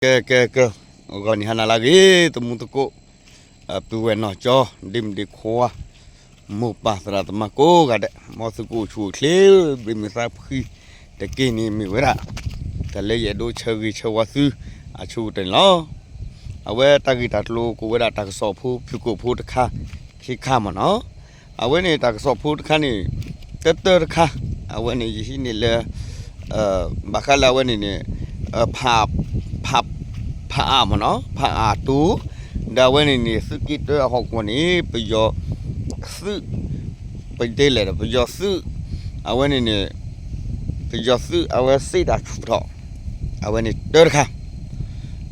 ကဲ ကဲ ကဲ, ဂီၤနံၤဟါနၤလၢအဂ့ၤ သမူသကိး, ပုၢ်ဝဲၢ်နီၢ်ကၠီ, ဒ့မုၣ်ဒ့ခွါ, မိၢ်ပၢ်သရၣ်သမါကိးဂၤဒဲး, မ်သုကအိၣ်ဆူၣ်အိၣ်ချ့ ဘၣ်မုာ်သးဖှံတက့ၢ်န့ၣ်မ့ၢ်ဝဲဒၣ် တၢ်လၢယအဲၣ်ဒိးဆၢဂ့ၤဆၢဝါသု အဆိကတၢၢ်န့ၣ်လီၤ. အဝဲတၢ်ဂ့ၢ်တၢ်ကျိၤကအိၣ်ဝဲဒၣ်တၢ်ကစီၣ်ဖိ ဖုၣ်ကိာ်ဖိတခါ ခံခါမ့ၢ်နီၤ. အဝဲန့ၣ်တၢ်ကစီၣ်ဖိတခါန့ၣ် တၢတၢတခါ, အဝဲန့ၣ်ယဟံးန့ၢ်လၢ ဘၣ်ဃးလၢအဝဲန့ၣ်န့ၣ် ဖး ဖး ဖးအါမ့ၢ်နီၤ, ဖးအါတိၤ, ဒီးအဝဲန့ၣ်န့ၣ် သုးက့တၢအဟီၣ်ကဝီၤန့ၣ် ပယီၤသုး ပတဲလဲၣ်ဒီး ပယီၤသုး အဝဲန့ၣ်န့ၣ် ပယီၤသုးအဝဲစ့ၣ်တၢ်ဆူၣ်ထီၣ် အဝဲန့ၣ်တၢတခါ,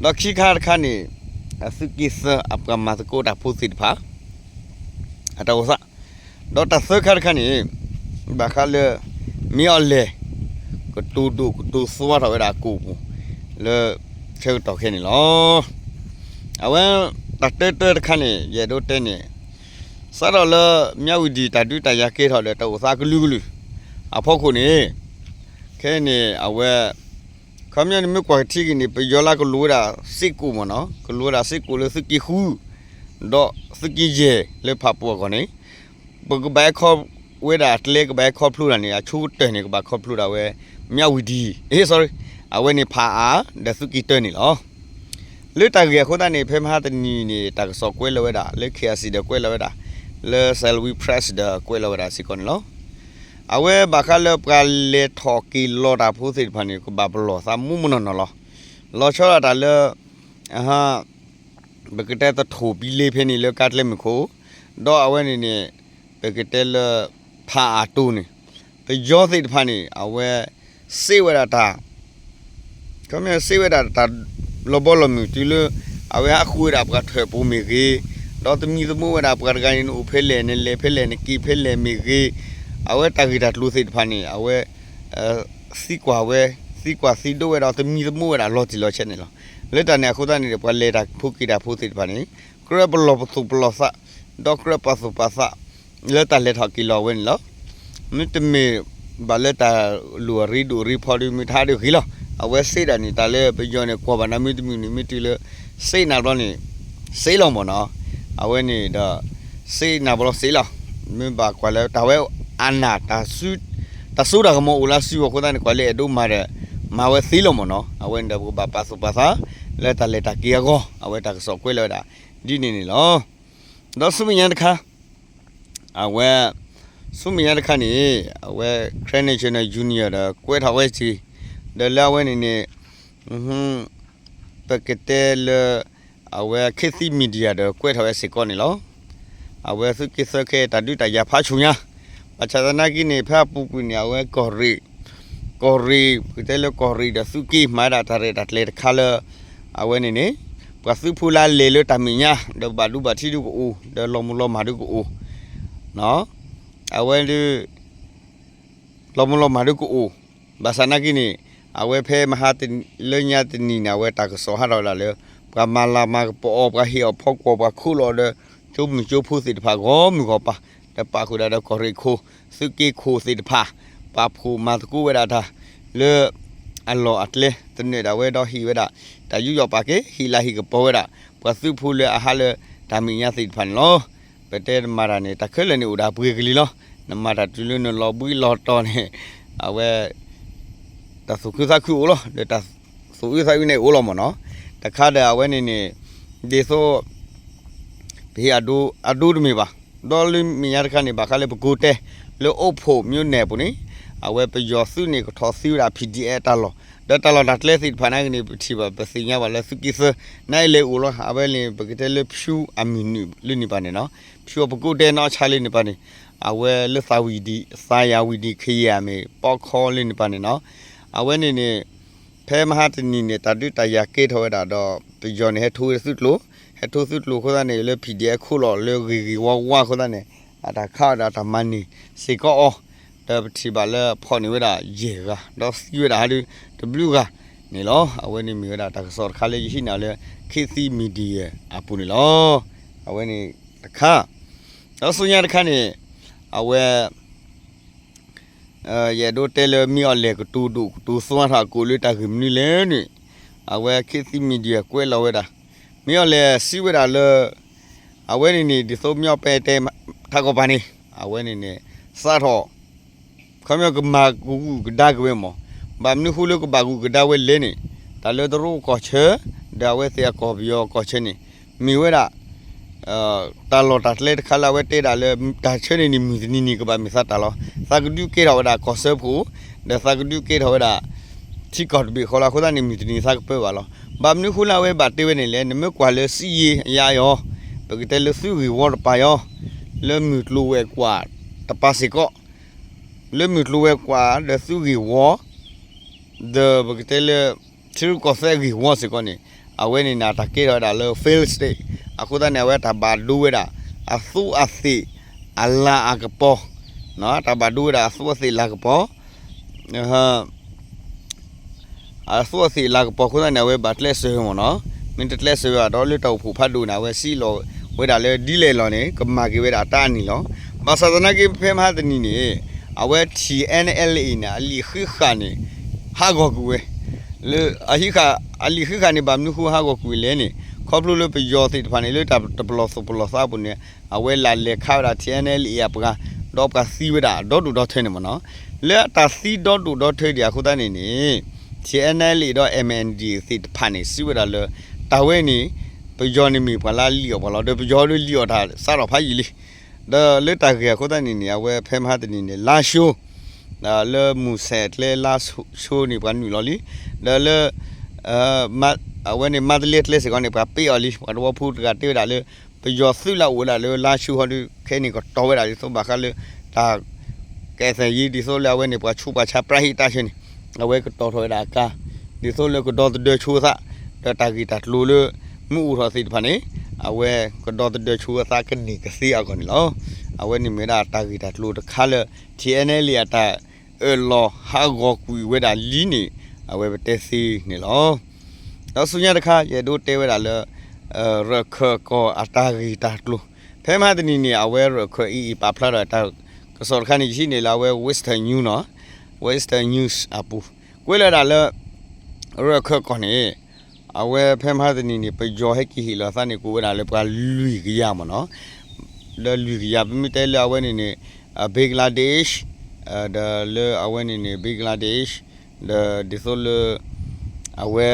ဒီးခံခါတခါန့ၣ် အသုးက့သၢအပှၤမၤသကိးတၢ်ဖိသ့ၣ်တဖၣ် အတၢ်အိၣ်သး, ဒီးတၢ်သၢခါတခါန့ၣ် ဘၣ်ဃးလၢ မ့ၢ်အီၤလဲၣ် ကတိၤဒိၣ်ကတိၤသွါထီၣ်ဝဲဒၣ်အကိာ်ပူၤ လၢဆၢကတီၢ်ခဲအံၤန့ၣ်လီၤ. အဝဲ တၢ်တၢတၢတခါန့ၣ် ယအဲၣ်ဒိးတဲန့ၣ် စးထီၣ်လၢ မၠၣ်ဝတံၤတၢ်ဒုးတၢ်ယၤကဲထီၣ်ဒီးတၢ်အိၣ်သးကလုာ်ကလုာ် အဖီခိၣ်န့ၣ် ခဲအံၤန့ၣ် အဝဲ ခီပညီန့ၣ် မ့ၢ်ကွၢ်ကထံက့ၤန့ၣ် ပယီၤလၢကလူၤဝဲဒၣ်စ့ၢ်ကီးမ့ၢ်နီၤ, ကလူၤဝဲဒၣ်စ့ၢ်ကီးလၢသုးက့ဃု ဒီးသုးက့ယဲၢ်လၢဖးပူၤအဂီၢ်န့ၣ် ပကဘၣ်ဟဲခီဝဲဒၣ်အကျဲ ကဘၣ်ဟဲခီဖျိတၢ်န့ၣ် အဆိကတၢၢ်န့ၣ် ကဘၣ်ခီဖျိဒၣ်ဝဲ မၠၣ်ဝတံၤ sorry အဝဲန့ၣ်ဖးအါ ဒီးသုးက့တၢန့ၣ်လီၤ. လၢတၢ်ဂ့ၢ်အဃိသတးန့ၣ် ဖဲမဟါတနံၤန့ၣ် တၢ်ကစီၣ်ကွဲးလီၤဝဲဒၣ် လၢ ခ့ၣ်အဲၣ်စံၣ် ဒီးကွဲးလီၤဝဲဒၣ်, လၢ Salween Press ဒီးကွဲးလီၤဝဲဒၣ်စ့ၢ်ကီးန့ၣ်လီၤ. အဝဲဘၣ်ဃးလၢပှၤလဲၤထီၣ်က့ၤလီၤတၢ်ဖိသ့ၣ်တဖၣ်န့ၣ် ကဘၣ်ပလီၢ်သးမူမနီၢ်နီၢ်လီၤ. လီၤဆီဒၣ်တၢ်လၢ ပကတဲသထိၣ်ပံလ့ဖဲန့ၣ်လၢကါကျဲမုၢ်ခိၣ်, ဒီးအဝဲန့ၣ်န့ၣ် ပကတဲလၢ ဖးအါတိၤန့ၣ် ပယီၤသ့ၣ်တဖၣ်န့ၣ် အဝဲ စ့ၣ်ဝဲဒၣ်တၢ် ခီပညီစ့ၣ်ဝဲဒၣ်တၢ်လီၤဘီလီၤမုၢ်တုၤလၢ အဝဲဟးဃုဝဲဒၣ်ပှၤထၢၣ်ပူၤမ့ၢ်ဂ့ၤ, ဒီးသမံသမိးဝဲဒၣ်ပှၤတဂၤန့ၣ် နအိၣ်ဖဲလဲၣ် နလဲၤဖဲလဲၣ် နက့ၤဖဲလဲၣ်မ့ၢ်ဂ့ၤ, အဝဲတၢ်ဂ့ၢ်တၢ်ကျိၤသ့ၣ်တဖၣ်န့ၣ် အဝဲ သံကွၢ်ဝဲ သံကွၢ်သံဒိၣ်ဝဲဒီးသမံသမိးဝဲဒၣ်လီၤတံၢ်လီၤဆဲးန့ၣ်လီၤ. လၢတၢ်န့ၣ်အဃိသတးန့ၣ် ပှၤလဲၤတၢ်ဖိက့ၤတၢ်ဖိသ့ၣ်တဖၣ်န့ၣ် ကြၢးပလီၢ်ပသူၣ်ပလီၢ်သး ဒီးကြၢးပာ်သူၣ်ပာ်သး လၢတၢ်လဲၤထီၣ်က့ၤလီၤဝဲန့ၣ်လီၤ. မ့တမ့ၢ်ဘၣ်လၢတၢ်လိၣ်အရ့ဒိၣ်အရ့ဖီဒီး မ့ၢ်တဟးဒုးဂ့ၤလီၤ. အဝဲစ့ၣ်ဒၣ်န့ၣ် တၢ်လၢပယီၤန့ၣ် ကွၢ်ဘၣ်နၤမ့တမ့ၢ်န့ၣ် မ့ၢ်တုၤလၢ စ့ၣ်နၤဘျီန့ၣ် စ့ၣ်လီၤမ့ၢ်နီၤ. အဝဲန့ၣ်ဒီး စ့ၣ်နၤဘျီစ့ၣ်လီၤ. မ့ၢ်ဘၣ်ကွၢ်လၢတၢ်ဝဲအနၢ် တၢ်စိတၢ်ကမီၤအိၣ်လၢစုအဃိသတးန့ၣ် ကွၢ်လၢအဲၣ်ဒိးမၤဒီး မၤဝဲသ့လီၤမ့ၢ်နီၤ. အဝဲန့ၣ်ဒီးပကဘၣ်ပာ်သူၣ်ပာ်သး လၢတၢ်လဲၤတၢ်က့ၤအဂီၢ် အဝဲတၢ်ကစီၣ်ကွဲးလီၤဝဲဒၣ် ဒ်န့ၣ်န့ၣ်လီၤ. ဒီးဆူမဲာ်ညါတခါ အဝဲ ဆူမဲာ်ညါတခါန့ၣ် အဝဲ Karen National Union ဒီးကွဲးထီၣ်ဝဲစ့ၢ် ဒီးလၢအဝဲန့ၣ်န့ၣ် ပကတဲလၢ အဝဲ ခေတ်သစ် Media ဒီးကွဲးထီၣ်ဝဲစ့ၢ်ကီးန့ၣ်လီၤ. အဝဲသုးက့သၢခဲတၢ်ဒုးတၢ်ယၤဖးဆူၣ်ညါ ဘၣ်ဆၣ်သနာ်က့န့ၣ် ဖဲအပူၤကွံာ်န့ၣ် အဝဲကီၢ်ရ့ၣ် ကီၢ်ရ့ၣ် ပကတဲလၢကီၢ်ရ့ၣ်ဒီးသုးက့မၤဒၣ်တၢ်ရဲၣ်တၢ်ကျဲၤတခါလၢ အဝဲန့ၣ်န့ၣ် ပှၤသုးဖိလၢလဲၤလၢတၢ်မဲာ်ညါ ဒီးဘၣ်ဒူဘၣ်ထံဒုကအိၣ် ဒီးလီၤမုၢ်လီၤမၢ်ဒုကအိၣ် အဝဲဒု လီၤမုၢ်လီၤမၢ်ဒုကအိၣ် ဘၣ်ဆၣ်သနာ်က့န့ၣ် အဝဲဖဲမဟါလၢညါတနံၤန့ၣ် အဝဲတၢ်ကစီၣ်ဟးထီၣ်ဝဲဒၣ်လၢ ပှၤမၤလၤမၤကပီၤအီၤ ပှၤဟ့ၣ်အီၤဖီကွီၢ် ပှၤခိးလီၤဒီး ကၠိမုၢ်ကၠိဖိသ့ၣ်တဖၣ် ဂီၤမုၢ်ဂီၤပၤ ဒီးပာ်ဃုာ်ဒၣ်ဒီးကီၢ်ရ့ၣ်ခိၣ် သုးက့ခိၣ်သ့ၣ်တဖၣ် ပာ်ဖှိၣ်မၤသကိးဝဲဒၣ်တၢ် လၢ အလီၢ်အကျဲ သနၢၣ်ဒၣ်ဝဲဒီးဟ့ၣ်ဝဲဒၣ် တၢ်ယူးယီၣ်ပာ်ကဲ ဟ့ၣ်လၤဟ့ၣ်ကပီၤဝဲဒၣ် ပှၤသုးဖိလၢအဟးလၢတၢ်မဲာ်ညါသ့ၣ်တဖၣ်န့ၣ်လီၤ. ပတဲနမၤတၢ်န့ၣ် တၢ်ခဲလၢာ်န့ၣ်အိၣ်ဒၣ်ပှဲၤကလံၤလီၤ. နမၤတၢ်တုၤလၢနလီၤဘှံးလီၤတီၤန့ၣ် အဝဲ တၢ်သူၣ်ခုသးခုအိၣ်လီၤ ဒီးတၢ်သူၣ်အုးသးအုးန့ၣ်အိၣ်လီၤမ့ၢ်နီၤ. တခါဒီးအဝဲန့ၣ်န့ၣ် ဒ်သိး ပဟ့ၣ်အဒိ အဒိတမ့ၢ်ဘၣ်. ဒီးလၢမဲာ်ညါတခါန့ၣ် ဘၣ်ဃးလၢပကိးတဲ လၢအိၣ်ဖှိၣ် မြို့နယ် အပူၤန့ၣ် အဝဲပယီၤသုးန့ၣ် ကထီၣ်သံဝဲဒၣ် PDF တၢ်လီၢ် ဒီးတၢ်လီၢ်တၢ်ကျဲသ့ၣ်တဖၣ်နာ်က့န့ၣ် ပထံၣ်ဘၣ် ပသ့ၣ်ညါဘၣ်လၢသုးက့သၢ နာ်အံၤလဲၤအိၣ်လီၤ. အဝဲန့ၣ် ပကတဲလၢဖၠူအမုၢ်နုာ်လၢန့ၣ်ပၤန့ၣ်နီၤ ဖၠူအပကိးတဲနီၢ်ဆါလၢန့ၣ်ပၤန့ၣ် အဝဲလၢသးဝံၤဒံး သးယၤဝံၤဒံး ခယၤမ့ၢ် ပီခီလၢန့ၣ်ပၤန့ၣ်နီၤ အဝဲန့ၣ်န့ၣ် ဖဲမဟါတနံၤန့ၣ် တၢ်ဒုးတၢ်ယၤကဲထီၣ်ဝဲဒၣ်ဒီး ပယီၤန့ၣ် ဟဲထိဝဲသုးကျိၤ ဟဲထိသုးကျိၤအဃိသတးန့ၣ် လၢ PDF ခိၣ်လီၤလၢဂ့ၤဂ့ၤဝါဝါအဃိသတးန့ၣ် အတၢ်ခးအီၤဒီးတၢ်မၤန့ၢ်စ့ၢ်ကီးအီၤ ဒီးပထံၣ်ဘၣ်လၢဖီၣ်န့ၢ်ဝဲဒၣ်ယဲၢ်ဂၤ ဒီးသံဝဲဒၣ်ဟးဒုတဘျုးဂၤန့ၣ်လီၤ. အဝဲန့ၣ်မ့ၢ်ဝဲဒၣ်တၢ်ကစီၣ်တခါလၢယဟံးန့ၢ်လၢ ခေတ်သစ် Media အပူၤန့ၣ်လီၤ. အဝဲန့ၣ်တခါ ဒီးဆူညါတခါန့ၣ် အဝဲ ယအဲၣ်ဒိးတဲလၢမ့ၢ်အီၤလဲၣ်ကတိၤဒိၣ်ကတိၤသွါထီၣ်အကိာ်လၢတၢ်ဂ့ၢ်မနုၤလဲၣ်န့ၣ် အဝဲ ခေတ်သစ် Media ကွဲးလီၤဝဲဒၣ်, မ့ၢ်အီၤလဲၣ်စံးဝဲဒၣ်လၢ အဝဲန့ၣ်န့ၣ် ဒ်သိးမ့ၢ်အီၤပဲတဲ ထးကီၢ်ပၤန့ၣ် အဝဲန့ၣ်န့ၣ် စးထီၣ် ခီပညီကမၤကဂုာ်ကဒါက့ၤဝဲမး, ဘၣ်မနုၤဃိလၢကဘၣ်ကဂုာ်ကဒါဝဲလဲၣ်န့ၣ် တၢ်လၢတရူးကီၢ်ဆၢ ဒီးအဝဲသ့ၣ်အကီၢ်ပယီၤကီၢ်ဆၢန့ၣ် မ့ၢ်ဝဲဒၣ် တၢ်လီၢ်တၢ်ကျဲတခါလၢအဝဲတဲဒၣ်လၢ တၢ်ဆၢန့ၣ်န့ၣ် မုၢ်တနံၤန့ၣ် ကဘၣ်မ့ၢ်သးတၢ်လီၤ. သးကဒုးကဲထီၣ်ဝဲဒၣ်ကီၢ်စၢဖှိၣ် ဒီးသးကဒုးကဲထီၣ်ဝဲဒၣ် ထံကီၢ်တဘ့ၣ်ဃီလီၤ. အဃိသတးန့ၣ် မုၢ်တနံၤသးကပၢဘၣ်လီၤ. ဘၣ်မနုၤဃိလၢအဝဲဘၣ်တဲဝဲန့ၣ်လဲၣ်, နမ့ၢ်ကွၢ်လၢစံယ့အယါအီၤ, ပကတဲလၢသုးဂ့ၢ်ဝီတပၤအီၤ, လၢမုၢ်ကျိၤဝဲၤကွာ်တပၤစ့ၢ်ကီး လၢမုၢ်ကျိၤဝဲၤကွာ်ဒီးသုးဂ့ၢ်ဝီ ဒီးပကတဲလၢ ထံရူၢ်ကီၢ်သဲးဂ့ၢ်ဝီစ့ၢ်ကီးန့ၣ် အဝဲန့ၣ်န့ၣ် တၢ်ကဲထီၣ်ဝဲဒၣ်လၢ fail state အဃိသတးန့ၣ် အဝဲတၢ်ဘၣ်ဒိဝဲဒၣ် အသူးအသ့ၣ်အလၤအကပီၤ, တၢ်ဘၣ်ဒိဝဲဒၣ်အသူးအသ့ၣ်လၤကပီၤ အသူးအသ့ၣ်လၤကပီၤအဃိသတးန့ၣ် အဝဲဘၣ်ကျဲးစၢးဝဲမ့ၢ်နီၤ, မ့ၢ်တကျဲးစၢးဝဲဘၣ်ဒီးလၢတၢ်အိၣ်ဖှိၣ်ဖးဒိၣ်န့ၣ် အဝဲစံးလီၤဝဲဒၣ်လၢဒ်လဲၣ်လီၤန့ၣ် ကမၤက့ၤဝဲဒၣ်တၢ်အနံၣ်လီၤ. ဘၣ်ဆၣ်သနာ်က့ဖဲမဟါတနံၤန့ၣ် အဝဲ ထံၣ်အဲၣ်အဲၣ်လ်အ့ၣ်န့ၣ် အလံာ်ဃံးဃာ်န့ၣ် ဟးဂီၤကွံာ်ဝဲ လၢ အလံာ်ဃံးဃာ်န့ၣ် ဘၣ်မနုၤဃိဟးဂီၤကွံာ်လဲၣ်န့ၣ် ခီဖျိလၢပယီၤသ့ၣ်တဖၣ်န့ၣ် လၢတၢ်တပလီၢ်သူၣ်ပလီၢ်သးအပူၤန့ၣ် အဝဲလၢလဲၤခးဝဲဒၣ် ထံၣ်အဲၣ်အဲၣ်လ်အ့ၣ်အပှၤ ဒီးပှၤသံဝဲဒၣ်ဒီဒူၣ်ဒီထၢန့ၣ်မ့ၢ်နီၤ. လၢအတၢ်သံဒီဒူၣ်ဒီထၢဒံးအဃိသတးန့ၣ်န့ၣ် ထံၣ်အဲၣ်အဲၣ်လ်အ့ၣ်ဒီး MNDAA သ့ၣ်တဖၣ်န့ၣ် စံးဝဲဒၣ်လၢ တၢ်ဝဲန့ၣ် ပယီၤန့ၣ်မ့ၢ်ပှၤလၢလံၣ်အီၣ်ပှၤလီၤ, ဒီးပယီၤဒီးလံၣ်အီၣ်တၢ်စးထီၣ်ဖးယံာ်လံ ဒီးလၢတၢ်ဂ့ၢ်အဃိသတးန့ၣ်န့ၣ် အဝဲဖဲမဟါတနံၤန့ၣ် လါၡိ လၢမူစဲးအကျဲလါၡိန့ၣ် ပှၤနုာ်လီၤလံ, ဒီးလၢ အဝဲန့ၣ် မါတလ့ကျဲစ့ၢ်ကီးန့ၣ် ပှၤပ့အီၤလံ. ပှၤသဝီဖိတဂၤတဲဝဲဒၣ်လၢ ပယီၤသုးလၢအအိၣ်ဝဲဒၣ်လၢလါၡိဟီဒီး ခဲအံၤန့ၣ်ကတီၤဝဲဒၣ်ဒ်သိးဘၣ်ဃးလၢ တၢ် ကဲသဲးယံၤ ဒ်သိးလၢအဝဲန့ၣ် ပှၤဆူးပှၤဆါ ပရၤဟံးတၢ်ဆၢန့ၣ် အဝဲကတီၤထီၣ်ဝဲဒၣ်အကါ ဒ်သိးလၢကဒီသဒၢဆိအသး ဒီးတၢ်ဂ့ၢ်တၢ်ကျိၤလၢ မ့ၢ်အိၣ်ထီၣ်သ့ၣ်တဖၣ်န့ၣ် အဝဲကဒီသဒၢဆိအသးကန့ၢ်ကသ့အဂီၢ်န့ၣ်လီၤ. အဝဲန့ၣ်မ့ၢ်ဝဲဒၣ်တၢ်ဂ့ၢ်တၢ်ကျိၤတခါလၢ ထံၣ်အဲၣ်အဲၣ်လ်အ့ၣ်အတၢ်အၢၣ်လီၤဟးဂီၤကွံာ်ဝဲဒၣ်လံန့ၣ် အဝဲပတဲသ့န့ၣ်လီၤ. ဒီးဆူညါတခါ ယအဲၣ်ဒိးတဲဝဲဒၣ်လၢ ရၢၢ်ခၢၣ်ကီၢ်အတၢ်ဂ့ၢ်တၢ်ကျိၤ, ဖဲမဟါတနံၤန့ၣ် အဝဲရၢၢ်ခၢၣ်အံၤအံၤပာ်ဖျါထီၣ်တၢ်ကစီၣ်တခါန့ၣ် ယဟံးန့ၢ်လၢအဝဲ Western News နီၤ, Western News အပူၤ ကွဲးလီၤဝဲဒၣ်လၢ ရၢၢ်ခၢၣ်ကီၢ်န့ၣ် အဝဲဖဲမဟါတနံၤန့ၣ် ပယီၤဟဲက့ၤဟ့ၣ်လီၤအသးန့ၣ် ကအိၣ်ဝဲဒၣ်လၢပှၤလွံၢ်ကယၤမ့ၢ်နီၤ, ဒီးလွံၢ်ကယၤ ပမ့ၢ်တဲလၢအဝဲန့ၣ်န့ၣ် Bangladesh ဒီးလၢအဝဲန့ၣ်န့ၣ် Bangladesh ဒီးဒ်သိးလၢ အဝဲ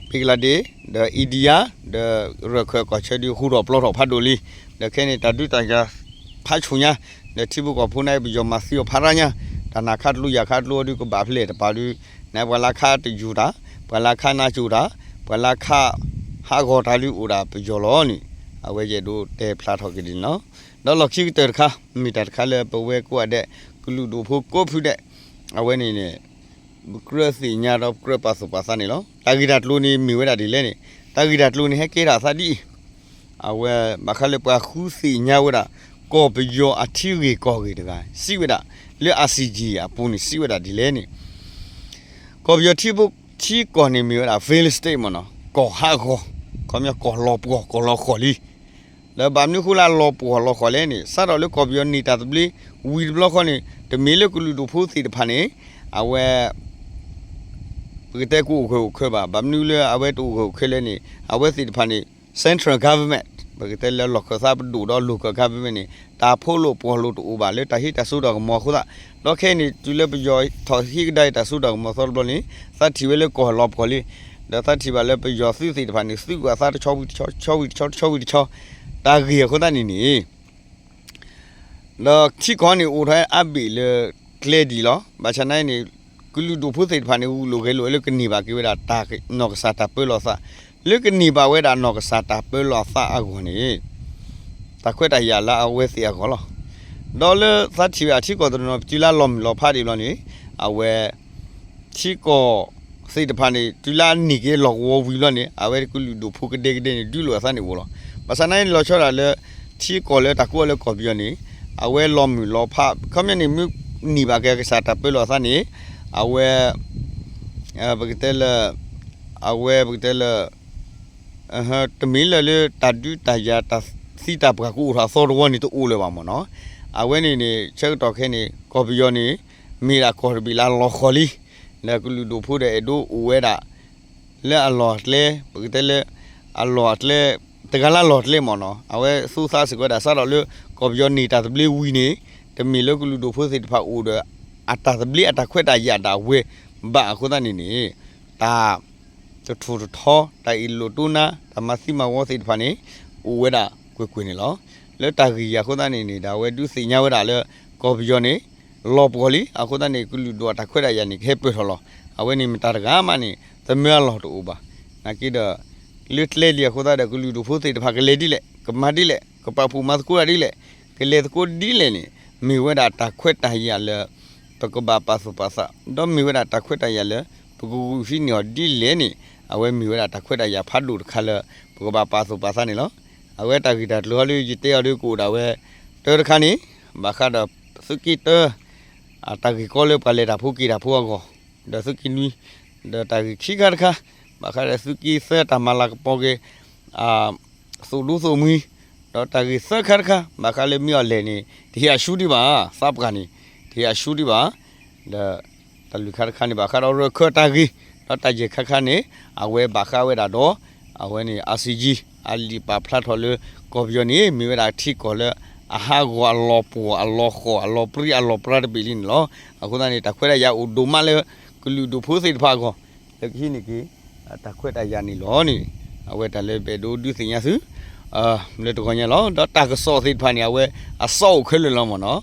Bangladesh ဒီး India ဒီးရၢၢ်ခၢၣ်ကီၢ်ဆၢဒုးဟူထီၣ်ပျီထီၣ်ဖးဒိၣ်လံ, ဒီးခဲန့ၣ် တၢ်ဒုးတၢ်ယၤဖးဆူၣ်ညါ, ဒီးထံဖိကီၢ်ဖိန့ၣ် ပယီၤမၤသံအီၤဖးရါညါ, တၢ်နၢ်ခါတကျိၤယၤခါတကျိၤအဒုးကဘၣ်ဖျဲၣ်တပၤဒုး, န့ၣ်ပှၤလၢခါတယူၤတၢ်, ပှၤလၢခါနါစိၤတၢ်, ပှၤလၢခါဟးဂီၤတၢ်ဒုးအိၣ်ဒၣ်ပယီၤလီၤန့ၣ်, အဝဲယအဲၣ်ဒိးတဲဖျါထီၣ်က့ၤဒ်န့ၣ်လီၤ. ဒီးလီၢ်ခံကတၢၢ်တခါ မ့ၢ်တၢ်တခါလၢပဝဲကိးဂၤဒဲး ကလုာ်ဒူၣ်ဖိကိးဖုဒဲး အဝဲန့ၣ်န့ၣ် ပကြၢးသ့ၣ်ညါဒီးပကြၢးပာ်သူၣ်ပာ်သးန့ၣ်လီၤ. တၢ်ဂ့ၢ်တၢ်ကျိၤန့ၣ်မ့ၢ်ဝဲဒၣ်ဒ်လဲၣ်န့ၣ်, တၢ်ဂ့ၢ်တၢ်ကျိၤန့ၣ်ဟဲကဲထီၣ်အသးဒ်အံၤ, အဝဲဘၣ်ဃးလၢပှၤဃုသ့ၣ်ညါဝဲဒၣ် ကီၢ်ပယီၤအထံဂ့ၢ်ကီၢ်ဂ့ၢ်တဂၤ စံးဝဲဒၣ် လၢ ICJ အပူၤန့ၣ် စံးဝဲဒၣ်ဒ်လဲၣ်န့ၣ်, ကီၢ်ပယီၤထံဖိ ထံကီၢ်န့ၣ်မ့ၢ်ဝဲဒၣ် fail state မ့ၢ်နီၤ, ကီၢ်ဟးဂီၤ, ခီပညီကီၢ်လီၤပှီၢ် ကီၢ်လီၤဃီၤလံ ဒီးဘၣ်မနုၤဃိလၢအလီၤပှီၢ်လီၤဃီၤလဲၣ်န့ၣ် စးထီၣ်လၢကီၢ်ပယီၤန့ၢ်တၢ်သဘျ့ ဝံၤတဘျီဃီန့ၣ် တမ့ၢ်လၢကလုာ်ဒူၣ်ဖိသ့ၣ်တဖၣ်န့ၣ် အဝဲ ပကတဲကအိၣ်ဂၢၢ်အိၣ်ခၢၣ်ဘၣ်. ဘၣ်မနုၤလၢအဝဲတအိၣ်ဂၢၢ်အိၣ်ခၢၣ်လဲၣ်န့ၣ် အဝဲသ့ၣ်တဖၣ်န့ၣ် central government ပကတဲလၢလီၢ်ခၢၣ်သးပဒိၣ်ဒီး local government န့ၣ် တၢ်ဖိးလိာ်ပှီၢ်လိာ်တအိၣ်ဘၣ်လၢတၢ်ဟ့ၣ်တၢ်စိတၢ်ကမီၤအဃိသတး, ဒီးခဲအံၤန့ၣ် တုၤလၢပယီၤထီၣ်ဟ့ၣ်ကဒါအံၤတၢ်စိတၢ်ကမီၤသီတဘျီန့ၣ် သးထံၣ်ဝဲလၢကီၢ်လီၤပှီၢ်လံ, ဒီးသးထံၣ်ဘၣ်လၢပယီၤသုးသ့ၣ်တဖၣ်န့ၣ် သုးကွၢ်သးတဆီဝံၤတဆီ တဆီဝံၤတဆီ တဆီဝံၤတဆီ တၢ်ဂ့ၢ်အဃိသတးန့ၣ်န့ၣ် ဒီးထံကီၢ်န့ၣ်အိၣ်ထီၣ်အါဘ့ၣ်လၢ ကျဲဒ်လီၤ. ဘၣ်ဆၣ်နာ်န့ၣ် ကလုာ်ဒူၣ်ဖိသ့ၣ်တဖၣ်န့ၣ် ဂုာ်လိာ်ဂဲၤလိာ်လၢကန့ၢ်ဘၣ်က့ၤဝဲဒၣ်တၢ်နီၢ်ကစၢ်တၢ်ပၢလီၤသး, လၢကန့ၢ်ဘၣ်ဝဲဒၣ်နီၢ်ကစၢ်တၢ်ပၢလီၤသးအဂီၢ်န့ၣ် တၢ်ခွဲးတၢ်ယာ်လၢအဝဲသ့ၣ်အဂီၢ်လီၤ. ဒီးလၢသးထံၣ်ဝဲဒၣ်ထံကီၢ်တနီၤ တုၤလၢလီၤမုၢ်လီၤဖးဒံးဘျီန့ၣ် အဝဲ ထံကီၢ်သ့ၣ်တဖၣ်န့ၣ် တုၤလၢအန့ၢ်က့ၤလီၢ်ကဝီၤဝံၤဘျီန့ၣ် အဝဲကလုာ်ဒူၣ်ဖိကဒဲကဒဲန့ၣ် ဒုးလိာ်အသးန့ၣ်အိၣ်လီၤ. ဘၣ်ဆၣ်နာ်န့ၣ် လီၤဆီဒၣ်လၢ ထံကီၢ်လၢတၢ်ကူအီၤလၢကီၢ်ပယီၤန့ၣ် အဝဲလီၤမုၢ်လီၤဖး ခီပညီန့ၣ် မ့ၢ်န့ၢ်ဘၣ်က့ၤကစၢ်တၢ်ပၢလီၤအသးန့ၣ် အဝဲ ပကတဲလၢ အဝဲပကတဲလၢ တမ့ၢ်လၢလၢတၢ်ဒုးတၢ်ယၤတၢ်သံတၢ်ပှၢ်ကအိၣ်ထီၣ်အသီတဝီန့ၣ်တအိၣ်လၢၤဘၣ်မ့ၢ်နီၤ. အဝဲန့ၣ်န့ၣ် ဆၢကတီၢ်ခဲအံၤန့ၣ် ကီၢ်ပယီၤန့ၣ် မ့ၢ်ဒၣ်ကီၢ်တဘ့ၣ်လၢလီၤဃီၤလံ, လၢကလုာ်ဒူၣ်ဖိဒီးအဲၣ်ဒိးအိၣ်ဝဲဒၣ် လၢအလီၢ်အကျဲ ပကတဲလၢ အလီၢ်အကျဲ တဂၤလၢအလီၢ်အကျဲမ့ၢ်နီၤ အဝဲသူသးစ့ၢ်ကီးဝဲဒၣ် စးထီၣ်လၢကီၢ်ပယီၤန့ၢ်တၢ်သဘျ့ဝံၤန့ၣ် တမ့ၢ်လၢကလုာ်ဒိၣ်ဖိသ့ၣ်တဖၣ်အိၣ်ဒီး အတၢ်သဘျ့အတၢ်ခွဲးတၢ်ယာ်ဒၣ်ဝဲဘၣ်အဃိသတးန့ၣ်န့ၣ် တၢ် တထူၣ်တထီ တၢ်အ့ၣ်လိာ်တိၢ်နါ တၢ်မၤသံမၤဝီသ့ၣ်တဖၣ်န့ၣ် အိၣ်ဝဲဒၣ်ကွ့ၢ်ကွ့ၢ်န့ၣ်လီၤ. လၢတၢ်ဂ့ၢ်အံၤအဃိသတးန့ၣ်န့ၣ် ဒီးအဝဲဒုးသ့ၣ်ညါဝဲဒၣ်လၢ ကီၢ်ပယီၤန့ၣ် လီၤပှီၢ်လံ အဃိသတးန့ၣ် ကလုာ်ဒိၣ်အတၢ်ခွဲးတၢ်ယာ်န့ၣ် ကဟဲပၢၢ်ထီၣ်လီၤ. အဝဲန့ၣ်မတၤတဂၤမးန့ၣ် သမၢအလီၢ်တအိၣ်ဘၣ်. နာ်က့ဒီး လၢကျဲလံအဃိသတးဒီး ကလုာ်ဒိၣ်ဖိသ့ၣ်တဖၣ်ကလဲၤဒ်လဲၣ် ကမၤဒ်လဲၣ် ကပာ်ဖှိၣ်မၤသကိးတၢ်ဒ်လဲၣ် ကလဲၤသကိးဒ်လဲၣ်န့ၣ် မ့ၢ်ဝဲဒၣ်တၢ်ခွဲးတၢ်ယာ်လၢ ပကဘၣ်ပာ်သူၣ်ပာ်သး ဒီးမ့ၢ်ဝဲဒၣ်တၢ်ခွဲးတၢ်ယာ်လၢ ပကဂုာ်ဟံးန့ၢ်အီၤဒ်လဲၣ်န့ၣ် အဝဲမ့ၢ်ဝဲဒၣ်တၢ်ခွဲးတၢ်ယာ်ဖးဒိၣ်တခါလၢ ပကဘၣ်ပာ်သူၣ်ပာ်သးန့ၣ်လီၤ. အဝဲတၢ်ဂ့ၢ်တၢ်ကျိၤဟီဒ်ယတဲအီၤဒ်ကအိၣ်ဒၣ်ဝဲ တၢတခါန့ၣ် ဘၣ်ဃးဒီးသုးက့တၢ အတၢ်ဂ့ၢ်ကီလၢပှၤလဲၤတၢ်ဖိက့ၤတၢ်ဖိအဂီၢ် ဒီးသုးက့နွံ ဒီးတၢ်ဂ့ၢ်ခံခါတခါ ဘၣ်ဃးဒီးသုးက့သၢတၢ်မၤလၤကပီၤက့ၤ အ သိၣ်ဒူသိၣ်မှံ ဒီးတၢ်ဂ့ၢ်သၢခါတခါ ဘၣ်ဃးလၢမ့ၢ်အီၤလဲၣ်န့ၣ် တဟ့ၣ်အဆူဒံးဘၣ် သးပှၢ်န့ၣ် တဟ့ၣ်အဆူဒံးဘၣ် ဒီး တၢ်လုၢ်ခါတခါန့ၣ် ဘၣ်ဃးဒီးရၢၢ်ခၢၣ်တၢ်ဂ့ၢ် ဒီးတၢ်ယဲၢ်ခါတခါန့ၣ် အဝဲဘၣ်ဃးဝဲဒၣ်ဒီး အဝဲန့ၣ် အစံၣ်ကံ အလံာ်ပာ်ဖျါထီၣ်လၢ ကီၢ်ပယီၤန့ၣ် မ့ၢ်ဝဲဒၣ်ထံကီၢ်လၢ အဟးဂီၤအလီၤပှီၢ်အလီၤဃီၣ်အလီၤပြံအလီၤပြါတဘ့ၣ်လံန့ၣ်လီၤ. အဃိသတးန့ၣ် တၢ်ခွဲးတၢ်ယာ်အိၣ်ဒိၣ်မးလၢ ကလုာ်ဒိၣ်ဖိသ့ၣ်တဖၣ်အဂီၢ် လၢကဟံးန့ၢ်က့ၤ တၢ်ခွဲးတၢ်ယာ်န့ၣ်လီၤန့ၣ် အဝဲတၢ်လၢပအဲၣ်ဒိးဒုးသ့ၣ်ညါသု လၢတဂီၤညါလီၤ. ဒီးတၢ်ကစီၣ်သ့ၣ်တဖၣ်န့ၣ် အဝဲအစီအိၣ်ခဲလၢာ်လီၤမ့ၢ်နီၤ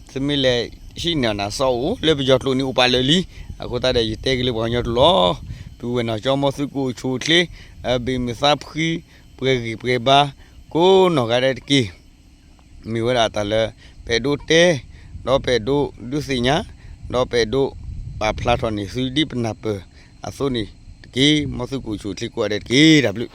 သုမ့ၢ်လဲၤဟံးန့ၢ်နၤစီအိၣ် လၢပယီၤကျိာ်န့ၣ်အိၣ်ပာ်လၢာ်လံ. အဃိသတးဒီး ယတဲက့ၤလၢပှၤကညီတလီၢ် ပုၢ်ဝဲၢ်နီၢ်ကၠီ မ်သုကအိၣ်ဆူၣ်အိၣ်ချ့ ဘ့ၣ်မုာ်သးဖှံ ပှဲၤဂံၢ်ပှဲၤဘါ ကိးနီၢ်ဂၤဒဲးတက့ၢ်. မ့ၢ်ဝဲဒၣ်တၢ်လၢ ပအဲၣ်ဒိးတဲ ဒီးပအဲၣ်ဒိးဒုးသ့ၣ်ညါ ဒီးပအဲၣ်ဒိးပာ်ဖျါထီၣ်န့ၢ်သုဒ်ပနၢ်ပၢၢ်အသိးန့ၣ်တက့ၢ်. မ်သုကအိၣ်ဆူၣ်အိၣ်ချ့ကိးဂၤဒဲးတက့ၢ်. တၢ်ဘျုး